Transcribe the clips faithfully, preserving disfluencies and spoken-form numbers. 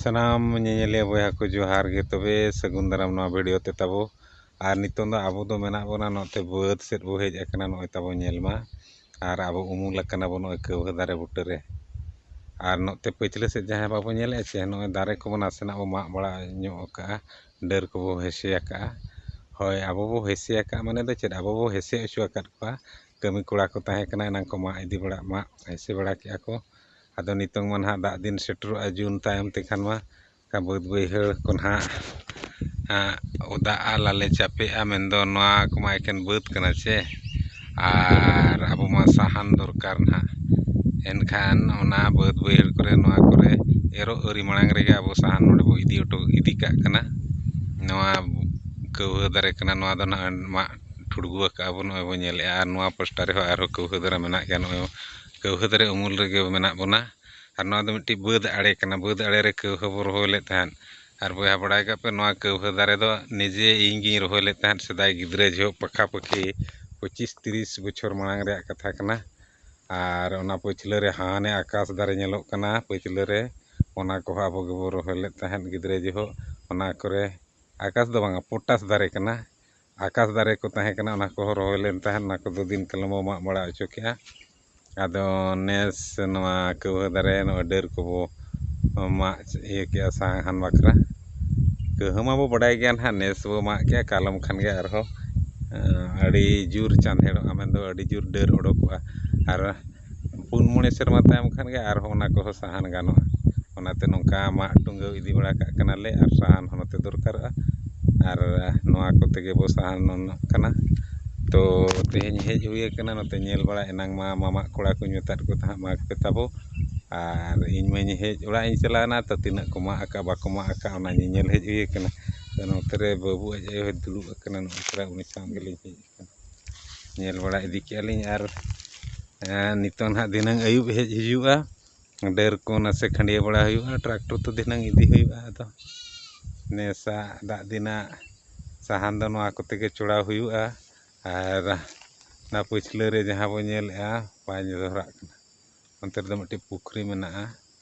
ᱥᱟᱱᱟᱢ ᱧᱮᱧᱮᱞᱤᱭᱟᱹ ᱵᱚᱭᱦᱟ ᱠᱚ ᱡᱚᱦᱟᱨ ᱜᱮ᱾ ᱛᱚᱵᱮ ᱥᱟᱹᱜᱩᱱ ᱫᱟᱨᱟᱢ ᱱᱚᱣᱟ ᱵᱷᱤᱰᱤᱭᱳ ᱛᱮ ᱛᱟᱵᱚ᱾ ᱟᱨ ᱱᱤᱛᱚᱝ ᱫᱚ ᱟᱵᱚ ᱫᱚ ᱢᱮᱱᱟᱜ ᱵᱚᱱᱟ ᱱᱚᱛᱮ ᱵᱟᱹᱫᱽ ᱥᱮᱫ ᱵᱚ ᱦᱮᱡ ᱟᱠᱟᱱᱟ, ᱱᱚᱜᱼᱚᱭ ᱛᱟᱵᱚ ᱧᱮᱞ ᱢᱟ᱾ ᱟᱨ ᱟᱵᱚ ᱩᱢᱩᱞ ᱟᱠᱟᱱᱟ ᱵᱚ ᱱᱚᱜᱼᱚᱭ ᱠᱟᱹᱣᱦᱟᱹ ᱫᱟᱨᱮ ᱵᱩᱴᱟᱹ ᱨᱮ᱾ ᱟᱨ ᱱᱚᱛᱮ ᱯᱟᱹᱪᱷᱞᱟᱹ ᱥᱮᱫ ᱡᱟᱦᱟᱸᱭ ᱵᱟᱵᱚ ᱧᱮᱞᱮᱫᱼᱟ ᱪᱮ, ᱱᱚᱜᱼᱚᱭ ᱫᱟᱨᱮ ᱠᱚᱵᱚ ᱱᱟᱥᱮᱱᱟᱜ ᱵᱚ ᱢᱟᱜ ᱵᱟᱲᱟ ᱧᱚᱜ ᱟᱠᱟᱜᱼᱟ, ᱰᱟᱹᱨ ᱠᱚᱵᱚ ᱦᱮᱸᱥᱮ ᱟᱠᱟᱜᱼᱟ᱾ ᱦᱳᱭ, ᱟᱵᱚ ᱵᱚ ᱦᱮᱸᱥᱮ ᱟᱠᱟᱜᱼᱟ ᱢᱟᱱᱮ ᱫᱚ ᱪᱮᱫ, ᱟᱵᱚ ᱵᱚ ᱦᱮᱸᱥᱮ ᱦᱚᱪᱚ ᱟᱠᱟᱫ ᱠᱚᱣᱟ᱾ ᱠᱟᱹᱢᱤ ᱠᱚᱲᱟ ᱠᱚ ᱛᱟᱦᱮᱸ ᱠᱟᱱᱟ, ᱮᱱᱟᱝ ᱠᱚ ᱢᱟᱜ ᱤᱫᱤ ᱵᱟᱲᱟ, ᱢᱟᱜ ᱦᱮᱸᱥᱮ ᱵᱟᱲᱟ ᱠᱮᱜᱼᱟ ᱠᱚ᱾ ᱟᱫᱚ ᱱᱤᱛᱚᱝ ᱢᱟ ᱱᱟᱦᱟᱜ ᱫᱟᱜ ᱫᱤᱱ ᱥᱮᱴᱮᱨᱚᱜᱼᱟ, ᱡᱩᱱ ᱛᱟᱭᱚᱢ ᱛᱮᱠᱷᱟᱱ ᱢᱟ ᱵᱟᱹᱫᱽ ᱵᱟᱹᱭᱦᱟᱹᱲ ᱠᱚ ᱱᱟᱦᱟᱜ, ᱟᱸ, ᱚᱫᱟᱜᱼᱟ, ᱞᱟᱞᱮ ᱪᱟᱯᱮᱜᱼᱟ, ᱢᱮᱱᱫᱚ ᱱᱚᱣᱟ ᱠᱚᱢᱟ ᱮᱠᱮᱱ ᱵᱟᱹᱫᱽ ᱠᱟᱱᱟ ᱪᱮ? ᱟᱨ ᱟᱵᱚ ᱢᱟ ᱥᱟᱦᱟᱱ ᱫᱚᱨᱠᱟᱨ ᱱᱟᱦᱟᱜ᱾ ᱮᱱᱠᱷᱟᱱ ᱚᱱᱟ ᱵᱟᱹᱫᱽ ᱵᱟᱹᱭᱦᱟᱹᱲ ᱠᱚᱨᱮ, ᱱᱚᱣᱟ ᱠᱚᱨᱮ ᱮᱨᱚᱜ ᱟᱹᱣᱨᱤ ᱢᱟᱲᱟᱝ ᱨᱮᱜᱮ ᱟᱵᱚ ᱥᱟᱦᱟᱱ ᱱᱚᱰᱮ ᱵᱚ ᱤᱫᱤ ᱦᱚᱴᱚ, ᱤᱫᱤ ᱠᱟᱜ ᱠᱟᱱᱟ᱾ ᱱᱚᱣᱟ ᱠᱟᱹᱣᱦᱟᱹ ᱫᱟᱨᱮ ᱠᱟᱱᱟ, ᱱᱚᱣᱟ ᱫᱚ ᱱᱟᱦᱟᱜ ᱢᱟᱜ ᱴᱷᱩᱲᱜᱩ ᱟᱠᱟᱜᱼᱟ ᱵᱚ, ᱱᱚᱜᱼᱚᱭ ᱵᱚ ᱧᱮᱞᱮᱜᱼᱟ᱾ ᱟᱨ ᱱᱚᱣᱟ ᱯᱟᱥᱴᱟ ᱨᱮᱦᱚᱸ ᱟᱨᱦᱚᱸ ᱠᱟᱹᱣᱦᱟᱹ ᱫᱟᱨᱮ ᱢᱮᱱᱟᱜ ᱜᱮᱭᱟ, ᱱᱚᱜᱼᱚᱭ ᱠᱟᱹᱣᱦᱟᱹ ᱫᱟᱨᱮ ᱩᱢᱩᱞ ᱨᱮᱜᱮ ᱢᱮᱱᱟᱜ ᱵᱚᱱᱟ᱾ ᱟᱨ ᱱᱚᱣᱟ ᱫᱚ ᱢᱤᱫᱴᱤᱡ ᱵᱟᱹᱫᱽ ᱟᱲᱮ ᱠᱟᱱᱟ, ᱵᱟᱹᱫᱽ ᱟᱲᱮ ᱨᱮ ᱠᱟᱹᱣᱦᱟᱹ ᱵᱚ ᱨᱚᱦᱚᱭ ᱞᱮᱫ ᱛᱟᱦᱮᱸᱫ᱾ ᱟᱨ ᱵᱚᱭᱦᱟ, ᱵᱟᱲᱟᱭ ᱠᱟᱜ ᱯᱮ, ᱱᱚᱣᱟ ᱠᱟᱹᱣᱦᱟᱹ ᱫᱟᱨᱮ ᱫᱚ ᱱᱤᱡᱮ ᱤᱧ ᱜᱤᱧ ᱨᱚᱦᱚᱭ ᱞᱮᱫ ᱛᱟᱦᱮᱸᱫ ᱥᱮᱫᱟᱭ ᱜᱤᱫᱽᱨᱟᱹ ᱡᱚᱦᱚᱜ, ᱯᱟᱠᱷᱟ ᱯᱟᱹᱠᱷᱤ ᱯᱚᱸᱪᱤᱥ ᱛᱤᱨᱤᱥ ᱵᱚᱪᱷᱚᱨ ᱢᱟᱲᱟᱝ ᱨᱮᱭᱟᱜ ᱠᱟᱛᱷᱟ ᱠᱟᱱᱟ᱾ ᱟᱨ ᱚᱱᱟ ᱯᱟᱹᱪᱷᱞᱟᱹ ᱨᱮ ᱦᱟᱱᱮ ᱟᱠᱟᱥ ᱫᱟᱨᱮ ᱧᱮᱞᱚᱜ ᱠᱟᱱᱟ ᱯᱟᱹᱪᱷᱞᱟᱹ ᱨᱮ, ᱚᱱᱟ ᱠᱚᱦᱚᱸ ᱟᱵᱚ ᱜᱮᱵᱚ ᱨᱚᱦᱚᱭ ᱞᱮᱫ ᱛᱟᱦᱮᱸᱫ ᱜᱤᱫᱽᱨᱟᱹ ᱡᱚᱦᱚᱜ᱾ ᱚᱱᱟ ᱠᱚᱨᱮ, ᱟᱠᱟᱥ ᱫᱚ ᱵᱟᱝᱟ, ᱯᱚᱴᱟᱥ ᱫᱟᱨᱮ ᱠᱟᱱᱟ᱾ ᱟᱠᱟᱥ ᱫᱟᱨᱮ ᱠᱚ ᱛᱟᱦᱮᱸ ᱠᱟᱱᱟ, ᱚᱱᱟ ᱠᱚᱦᱚᱸ ᱨᱚᱦᱚᱭ ᱞᱮᱱ ᱛᱟᱦᱮᱸᱫ, ᱚᱱᱟ ᱠᱚᱫᱚ ᱫᱤᱱ ᱠᱟᱞᱚᱢ ᱵᱚ ᱢᱟᱜ ᱵᱟᱲᱟ ᱦᱚᱪᱚ ᱠᱮᱜᱼᱟ᱾ ᱟᱫᱚ ᱱᱮᱥ ᱱᱚᱣᱟ ᱠᱟᱹᱣᱦᱟᱹ ᱫᱟᱨᱮ, ᱱᱚᱜᱼᱚᱭ ᱰᱟᱹᱨ ᱠᱚᱵᱚ ᱢᱟᱜ ᱤᱭᱟᱹ ᱠᱮᱜᱼᱟ ᱥᱟᱦᱟᱱ ᱵᱟᱠᱷᱨᱟ᱾ ᱠᱟᱹᱣᱦᱟᱹ ᱢᱟᱵᱚ ᱵᱟᱰᱟᱭ ᱜᱮᱭᱟ ᱱᱟᱦᱟᱜ, ᱱᱮᱥ ᱵᱚ ᱢᱟᱜ ᱠᱮᱜᱼᱟ, ᱠᱟᱞᱚᱢ ᱠᱷᱟᱱ ᱜᱮ ᱟᱨᱦᱚᱸ, ᱟᱸ, ᱟᱹᱰᱤ ᱡᱳᱨ ᱪᱟᱸᱫᱷᱮᱲᱚᱜᱼᱟ, ᱢᱮᱱᱫᱚ ᱟᱹᱰᱤ ᱡᱳᱨ ᱰᱟᱹᱨ ᱚᱰᱚᱠᱚᱜᱼᱟ᱾ ᱟᱨ ᱯᱩᱱ ᱢᱚᱬᱮ ᱥᱮᱨᱢᱟ ᱛᱟᱭᱚᱢ ᱠᱷᱟᱱ ᱜᱮ ᱟᱨᱦᱚᱸ ᱚᱱᱟ ᱠᱚᱦᱚᱸ ᱥᱟᱦᱟᱱ ᱜᱟᱱᱚᱜᱼᱟ᱾ ᱚᱱᱟᱛᱮ ᱱᱚᱝᱠᱟ ᱢᱟᱜ ᱴᱩᱸᱜᱟᱹᱣ ᱤᱫᱤ ᱵᱟᱲᱟ ᱠᱟᱜ ᱠᱟᱱᱟᱞᱮ, ᱟᱨ ᱥᱟᱦᱟᱱ ᱦᱚᱸ ᱱᱚᱛᱮ ᱫᱚᱨᱠᱟᱨᱚᱜᱼᱟ᱾ ᱟᱨ ᱱᱚᱣᱟ ᱠᱚᱛᱮ ᱜᱮ ᱵᱚ ᱥᱟᱦᱟᱱᱚᱜ ᱠᱟᱱᱟ᱾ ᱛᱚ ᱛᱮᱦᱮᱧ ᱦᱮᱡ ᱦᱩᱭ ᱟᱠᱟᱱᱟ ᱱᱚᱛᱮ ᱧᱮᱞ ᱵᱟᱲᱟ, ᱮᱱᱟᱝ ᱢᱟ ᱢᱟᱢᱟᱜ ᱠᱚᱲᱟ ᱠᱚᱧ ᱢᱮᱛᱟᱫ ᱠᱚ ᱛᱟᱦᱮᱸᱫ ᱢᱟᱜᱽ ᱯᱮ ᱛᱟᱵᱚ, ᱟᱨ ᱤᱧ ᱢᱟᱧ ᱦᱮᱡ, ᱚᱲᱟᱜ ᱤᱧ ᱪᱟᱞᱟᱣᱱᱟ, ᱛᱚ ᱛᱤᱱᱟᱹᱜ ᱠᱚ ᱢᱟᱜ ᱟᱠᱟᱫ ᱵᱟᱠᱚ ᱢᱟᱜ ᱟᱠᱟᱫ ᱚᱱᱟ ᱧᱮᱧᱮᱞ ᱦᱮᱡ ᱦᱩᱭ ᱟᱠᱟᱱᱟ᱾ ᱛᱚ ᱱᱚᱛᱮ ᱨᱮ ᱵᱟᱹᱵᱩ ᱟᱡ ᱟᱭᱳ ᱦᱚᱸᱭ ᱫᱩᱲᱩᱵ ᱟᱠᱟᱱᱟ, ᱱᱚᱜᱼᱚᱭ ᱛᱷᱚᱲᱟ ᱩᱱᱤ ᱥᱟᱶ ᱜᱮᱞᱤᱧ ᱦᱮᱡ ᱟᱠᱟᱱᱟ᱾ ᱧᱮᱞ ᱵᱟᱲᱟ ᱤᱫᱤ ᱠᱮᱜᱼᱟ ᱞᱤᱧ᱾ ᱟᱨ, ᱮᱸ, ᱱᱤᱛᱚᱝ ᱱᱟᱦᱟᱜ ᱫᱷᱤᱱᱟᱹᱝ ᱟᱹᱭᱩᱵ ᱦᱮᱡ ᱦᱩᱭᱩᱜᱼᱟ, ᱰᱟᱹᱨ ᱠᱚ ᱱᱟᱥᱮ ᱠᱷᱟᱹᱱᱰᱭᱟᱹ ᱵᱟᱲᱟ ᱦᱩᱭᱩᱜᱼᱟ, ᱴᱨᱟᱠᱴᱚᱨ ᱛᱮ ᱫᱷᱤᱱᱟᱹᱝ ᱤᱫᱤ ᱦᱩᱭᱩᱜᱼᱟ᱾ ᱟᱫᱚ ᱱᱮᱥᱟᱜ ᱫᱟᱜ ᱫᱤᱱᱟᱜ ᱥᱟᱦᱟᱱ ᱫᱚ ᱱᱚᱣᱟ ᱠᱚᱛᱮ ᱜᱮ ᱪᱚᱲᱟᱣ ᱦᱩᱭᱩᱜᱼᱟ᱾ ᱟᱨ ᱚᱱᱟ ᱯᱟᱹᱪᱷᱞᱟᱹ ᱨᱮ ᱡᱟᱦᱟᱸ ᱵᱚ ᱧᱮᱞᱮᱜᱼᱟ, ᱯᱟᱸᱪ ᱫᱚᱦᱨᱟᱜ ᱠᱟᱱᱟ, ᱚᱱᱛᱮ ᱨᱮᱫᱚ ᱢᱤᱫᱴᱤᱡ ᱯᱩᱠᱷᱨᱤ ᱢᱮᱱᱟᱜᱼᱟ᱾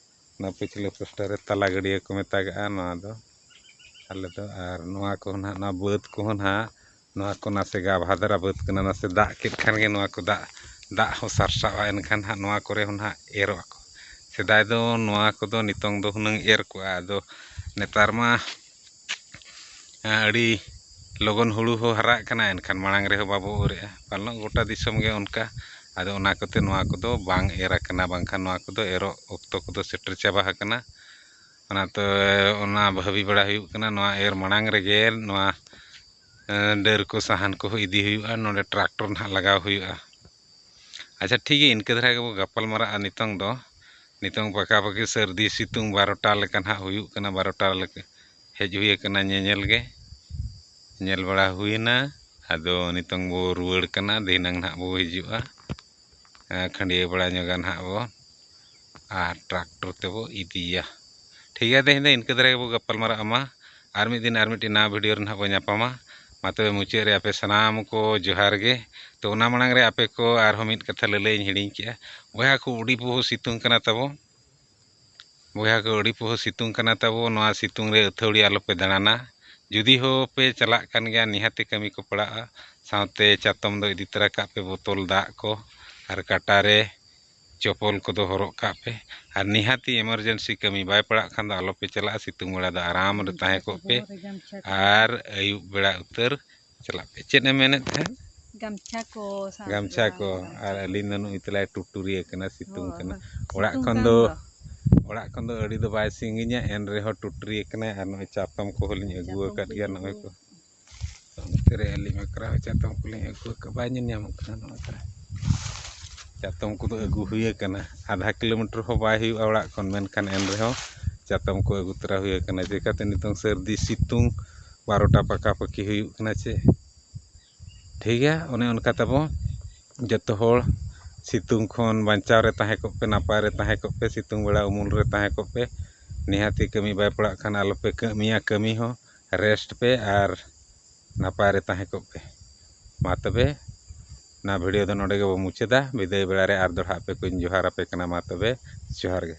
ᱚᱱᱟ ᱯᱤᱪᱷᱞᱟᱹ ᱯᱟᱥᱴᱟ ᱨᱮ ᱛᱟᱞᱟ ᱜᱟᱹᱰᱭᱟᱹ ᱠᱚ ᱢᱮᱛᱟᱜᱟᱜᱼᱟ ᱱᱚᱣᱟ ᱫᱚ ᱟᱞᱮ ᱫᱚ᱾ ᱟᱨ ᱱᱚᱣᱟ ᱠᱚ ᱱᱟᱦᱟᱜ, ᱱᱚᱣᱟ ᱵᱟᱹᱫᱽ ᱠᱚᱦᱚᱸ ᱱᱟᱦᱟᱜ, ᱱᱚᱣᱟ ᱠᱚ ᱱᱟᱥᱮ ᱜᱟᱵᱷᱟ ᱫᱷᱟᱨᱟ ᱵᱟᱹᱫᱽ ᱠᱟᱱᱟ, ᱱᱟᱥᱮ ᱫᱟᱜ ᱠᱮᱫ ᱠᱷᱟᱱ ᱜᱮ ᱱᱚᱣᱟ ᱠᱚ ᱫᱟᱜ, ᱫᱟᱜ ᱦᱚᱸ ᱥᱟᱨᱥᱟᱜᱼᱟ, ᱮᱱᱠᱷᱟᱱ ᱦᱟᱸᱜ ᱱᱚᱣᱟ ᱠᱚᱨᱮ ᱦᱚᱸ ᱱᱟᱦᱟᱜ ᱮᱨᱚᱜ ᱟᱠᱚ᱾ ᱥᱮᱫᱟᱭ ᱫᱚ ᱱᱚᱣᱟ ᱠᱚᱫᱚ ᱱᱤᱛᱚᱝ ᱫᱚ ᱦᱩᱱᱟᱹᱝ ᱮᱨ ᱠᱚᱜᱼᱟ, ᱟᱫᱚ ᱱᱮᱛᱟᱨ ᱢᱟ ᱟᱹᱰᱤ ᱞᱚᱜᱚᱱ ᱦᱩᱲᱩ ᱦᱚᱸ ᱦᱟᱨᱟᱜ ᱠᱟᱱᱟ, ᱮᱱᱠᱷᱟᱱ ᱢᱟᱲᱟᱝ ᱨᱮᱦᱚᱸ ᱵᱟᱵᱚ ᱮᱨᱮᱜᱼᱟ᱾ ᱯᱟᱞᱮᱱ ᱜᱚᱴᱟ ᱫᱤᱥᱚᱢ ᱜᱮ ᱚᱱᱠᱟ᱾ ᱟᱫᱚ ᱚᱱᱟ ᱠᱚᱛᱮ ᱱᱚᱣᱟ ᱠᱚᱫᱚ ᱵᱟᱝ ᱮᱨ ᱟᱠᱟᱱᱟ, ᱵᱟᱝᱠᱷᱟᱱ ᱱᱚᱣᱟ ᱠᱚᱫᱚ ᱮᱨᱚᱜ ᱚᱠᱛᱚ ᱠᱚᱫᱚ ᱥᱮᱴᱮᱨ ᱪᱟᱵᱟ ᱟᱠᱟᱱᱟ᱾ ᱚᱱᱟᱛᱮ ᱚᱱᱟ ᱵᱷᱟᱹᱵᱤ ᱵᱟᱲᱟ ᱦᱩᱭᱩᱜ ᱠᱟᱱᱟ, ᱱᱚᱣᱟ ᱮᱨ ᱢᱟᱲᱟᱝ ᱨᱮᱜᱮ ᱱᱚᱣᱟ, ᱮ, ᱰᱟᱹᱨ ᱠᱚ ᱥᱟᱦᱟᱱ ᱠᱚᱦᱚᱸ ᱤᱫᱤ ᱦᱩᱭᱩᱜᱼᱟ, ᱱᱚᱰᱮ ᱴᱨᱟᱠᱴᱚᱨ ᱱᱟᱦᱟᱜ ᱞᱟᱜᱟᱣ ᱦᱩᱭᱩᱜᱼᱟ᱾ ᱟᱪᱪᱷᱟ, ᱴᱷᱤᱠ ᱜᱮᱭᱟ, ᱤᱱᱠᱟᱹ ᱫᱷᱟᱨᱟ ᱜᱮᱵᱚ ᱜᱟᱯᱟᱞ ᱢᱟᱨᱟᱜᱼᱟ ᱱᱤᱛᱚᱝ ᱫᱚ᱾ ᱱᱤᱛᱚᱝ ᱯᱟᱠᱟ ᱯᱟᱠᱤ ᱥᱟᱹᱨᱫᱤ ᱥᱤᱛᱩᱝ ᱵᱟᱨᱚᱴᱟ ᱞᱮᱠᱟ ᱱᱟᱦᱟᱜ ᱦᱩᱭᱩᱜ ᱠᱟᱱᱟ, ᱵᱟᱨᱚᱴᱟ ᱞᱮᱠᱟ ᱦᱮᱡ ᱦᱩᱭ ᱟᱠᱟᱱᱟ ᱧᱮᱧᱮᱞ ᱜᱮ᱾ ᱧᱮᱞ ᱵᱟᱲᱟ ᱦᱩᱭᱱᱟ, ᱟᱫᱚ ᱱᱤᱛᱚᱝ ᱵᱚ ᱨᱩᱣᱟᱹᱲ ᱠᱟᱱᱟ, ᱫᱷᱤᱱᱟᱹᱝ ᱱᱟᱦᱟᱜ ᱵᱚ ᱦᱤᱡᱩᱜᱼᱟ᱾ ᱮ, ᱠᱷᱟᱹᱱᱰᱭᱟᱹ ᱵᱟᱲᱟ ᱧᱚᱜᱟ ᱱᱟᱦᱟᱜ ᱵᱚ, ᱟᱨ ᱴᱨᱟᱠᱴᱚᱨ ᱛᱮᱵᱚ ᱤᱫᱤᱭᱟ᱾ ᱴᱷᱤᱠ ᱜᱮᱭᱟ, ᱛᱮᱦᱮᱧ ᱫᱚ ᱤᱱᱠᱟᱹ ᱫᱷᱟᱨᱟ ᱜᱮᱵᱚ ᱜᱟᱯᱟᱞ ᱢᱟᱨᱟᱜᱼᱟ᱾ ᱢᱟ ᱟᱨ ᱢᱤᱫ ᱫᱤᱱ ᱟᱨ ᱢᱤᱫᱴᱤᱡ ᱱᱟᱣᱟ ᱵᱷᱤᱰᱤᱭᱳ ᱨᱮ ᱱᱟᱦᱟᱜ ᱵᱚ ᱧᱟᱯᱟᱢᱟ᱾ ᱢᱟ ᱛᱚᱵᱮ ᱢᱩᱪᱟᱹᱫ ᱨᱮ ᱟᱯᱮ ᱥᱟᱱᱟᱢ ᱠᱚ ᱡᱚᱦᱟᱨ ᱜᱮ᱾ ᱛᱚ ᱚᱱᱟ ᱢᱟᱲᱟᱝ ᱨᱮ ᱟᱯᱮ ᱠᱚ ᱟᱨᱦᱚᱸ ᱢᱤᱫ ᱠᱟᱛᱷᱟ ᱞᱟᱹᱞᱟᱹᱭ ᱤᱧ ᱦᱤᱲᱤᱧ ᱠᱮᱜᱼᱟ᱾ ᱵᱚᱭᱦᱟ ᱠᱚ, ᱟᱹᱰᱤ ᱯᱩᱦᱩ ᱥᱤᱛᱩᱝ ᱠᱟᱱᱟ ᱛᱟᱵᱚ᱾ ᱵᱚᱭᱦᱟ ᱠᱚ, ᱟᱹᱰᱤ ᱯᱩᱦᱩ ᱥᱤᱛᱩᱝ ᱠᱟᱱᱟ ᱛᱟᱵᱚ᱾ ᱱᱚᱣᱟ ᱥᱤᱛᱩᱝ ᱨᱮ ᱟᱹᱛᱷᱟᱹᱣᱲᱤ ᱟᱞᱚᱯᱮ ᱫᱟᱬᱟᱱᱟ᱾ ᱡᱩᱫᱤ ᱦᱚᱸ ᱯᱮ ᱪᱟᱞᱟᱜ ᱠᱟᱱ ᱜᱮᱭᱟ, ᱱᱤᱦᱟᱹᱛᱤ ᱠᱟᱹᱢᱤ ᱠᱚ ᱯᱟᱲᱟᱜᱼᱟ᱾ ᱥᱟᱶᱛᱮ ᱪᱟᱛᱚᱢ ᱫᱚ ᱤᱫᱤ ᱛᱚᱨᱟ ᱠᱟᱜ ᱯᱮ, ᱵᱳᱛᱚᱞ ᱫᱟᱜ ᱠᱚ, ᱟᱨ ᱠᱟᱴᱟ ᱨᱮ ᱪᱚᱯᱚᱞ ᱠᱚᱫᱚ ᱦᱚᱨᱚᱜ ᱠᱟᱜ ᱯᱮ᱾ ᱟᱨ ᱱᱤᱦᱟᱹᱛᱤ ᱮᱢᱟᱨᱡᱮᱱᱥᱤ ᱠᱟᱹᱢᱤ ᱵᱟᱭ ᱯᱟᱲᱟᱜ ᱠᱷᱟᱱ ᱫᱚ ᱟᱞᱚᱯᱮ ᱪᱟᱞᱟᱜᱼᱟ, ᱥᱤᱛᱩᱝ ᱵᱮᱲᱟ ᱫᱚ ᱟᱨᱟᱢ ᱨᱮ ᱛᱟᱦᱮᱸ ᱠᱚᱜ ᱯᱮ᱾ ᱟᱨ ᱟᱹᱭᱩᱵ ᱵᱮᱲᱟ ᱩᱛᱟᱹᱨ ᱪᱟᱞᱟᱜ ᱯᱮ᱾ ᱪᱮᱫ ᱮᱢ ᱢᱮᱱᱮᱫ ᱛᱟᱦᱮᱸᱫ? ᱜᱟᱢᱪᱷᱟ ᱠᱚ ᱥᱟᱶᱛᱮ ᱜᱟᱢᱪᱷᱟ ᱵᱟᱝ ᱠᱚ᱾ ᱜᱟᱢᱪᱷᱟ ᱟᱨ ᱠᱚ᱾ ᱟᱹᱞᱤᱧ ᱫᱚ ᱱᱩᱭ ᱛᱟᱞᱟᱭ ᱴᱩᱴᱩᱨᱤ ᱟᱠᱟᱱᱟ, ᱥᱤᱛᱩᱝ ᱦᱳᱭ, ᱠᱟᱱᱟ᱾ ᱦᱳᱭ᱾ ᱚᱲᱟᱜ ᱥᱤᱛᱩᱝ ᱠᱷᱚᱱ ᱠᱟᱱ ᱫᱚ, ᱫᱚ᱾ ᱚᱲᱟᱜ ᱠᱷᱚᱱ ᱫᱚ ᱟᱹᱰᱤ ᱫᱚ ᱵᱟᱭ ᱥᱟᱺᱜᱤᱧᱟ, ᱮᱱ ᱨᱮᱦᱚᱸ ᱴᱩᱴᱩᱨᱤ ᱟᱠᱟᱱᱟᱭ᱾ ᱟᱨ ᱱᱚᱜᱼᱚᱭ ᱪᱟᱛᱚᱢ ᱠᱚᱦᱚᱸ ᱞᱤᱧ ᱟᱹᱜᱩ ᱪᱟᱛᱚᱢ ᱟᱠᱟᱫ ᱠᱚ ᱜᱮᱭᱟ, ᱟᱹᱜᱩ᱾ ᱱᱚᱜᱼᱚᱭ ᱠᱚ᱾ ᱱᱚᱛᱮ ᱨᱮ ᱟᱹᱞᱤᱧ ᱵᱟᱠᱷᱨᱟ ᱦᱚᱸ ᱪᱟᱛᱚᱢ ᱠᱚᱞᱤᱧ ᱟᱹᱜᱩ ᱟᱠᱟᱫ, ᱵᱟᱭ ᱧᱮᱞ ᱧᱟᱢᱚᱜ ᱠᱟᱱᱟ ᱱᱚᱣᱟ ᱠᱚᱨᱮ᱾ ᱪᱟᱛᱚᱢ ᱠᱚᱫᱚ ᱟᱹᱜᱩ ᱦᱩᱭ ᱟᱠᱟᱱᱟ, ᱟᱫᱷᱟ ᱠᱤᱞᱳᱢᱤᱴᱟᱨ ᱦᱚᱸ ᱵᱟᱭ ᱦᱩᱭᱩᱜᱼᱟ ᱚᱲᱟᱜ ᱠᱷᱚᱱ, ᱢᱮᱱᱠᱷᱟᱱ ᱮᱱ ᱨᱮᱦᱚᱸ ᱪᱟᱛᱚᱢ ᱠᱚ ᱟᱹᱜᱩ ᱛᱚᱨᱟ ᱦᱩᱭ ᱟᱠᱟᱱᱟ᱾ ᱪᱤᱠᱟᱹᱛᱮ ᱱᱤᱛᱚᱝ ᱥᱟᱹᱨᱫᱤ ᱥᱤᱛᱩᱝ ᱵᱟᱨᱚᱴᱟ ᱯᱟᱠᱟᱯᱟᱠᱤ ᱦᱩᱭᱩᱜ ᱠᱟᱱᱟ ᱪᱮ᱾ ᱴᱷᱤᱠ ᱜᱮᱭᱟ, ᱚᱱᱮ ᱚᱱᱠᱟ ᱛᱟᱵᱚ ᱡᱚᱛᱚ ᱦᱚᱲ ᱥᱤᱛᱩᱝ ᱠᱷᱚᱱ ᱵᱟᱧᱪᱟᱣ ᱨᱮ ᱛᱟᱦᱮᱸ ᱠᱚᱜ ᱯᱮ, ᱱᱟᱯᱟᱭ ᱨᱮ ᱛᱟᱦᱮᱸ ᱠᱚᱜ ᱯᱮ, ᱥᱤᱛᱩᱝ ᱵᱮᱲᱟ ᱩᱢᱩᱞ ᱨᱮ ᱛᱟᱦᱮᱸ ᱠᱚᱜ ᱯᱮ᱾ ᱱᱤᱦᱟᱹᱛᱤ ᱠᱟᱹᱢᱤ ᱵᱟᱭ ᱯᱟᱲᱟᱜ ᱠᱷᱟᱱ ᱟᱞᱚᱯᱮ ᱠᱟᱹᱢᱤᱭᱟ, ᱠᱟᱹᱢᱤ ᱦᱚᱸ ᱨᱮᱥᱴ ᱯᱮ ᱟᱨ ᱱᱟᱯᱟᱭ ᱨᱮ ᱛᱟᱦᱮᱸ ᱠᱚᱜ ᱯᱮ᱾ ᱢᱟ ᱛᱚᱵᱮ, ᱚᱱᱟ ᱵᱷᱤᱰᱤᱭᱳ ᱫᱚ ᱱᱚᱰᱮ ᱜᱮᱵᱚ ᱢᱩᱪᱟᱹᱫᱟ᱾ ᱵᱤᱫᱟᱹᱭ ᱵᱮᱲᱟ ᱨᱮ ᱟᱨ ᱫᱚᱲᱦᱟ ᱟᱯᱮ ᱠᱚᱧ ᱡᱚᱦᱟᱨ ᱟᱯᱮ ᱠᱟᱱᱟ᱾ ᱢᱟ ᱛᱚᱵᱮ, ᱡᱚᱦᱟᱨ ᱜᱮ᱾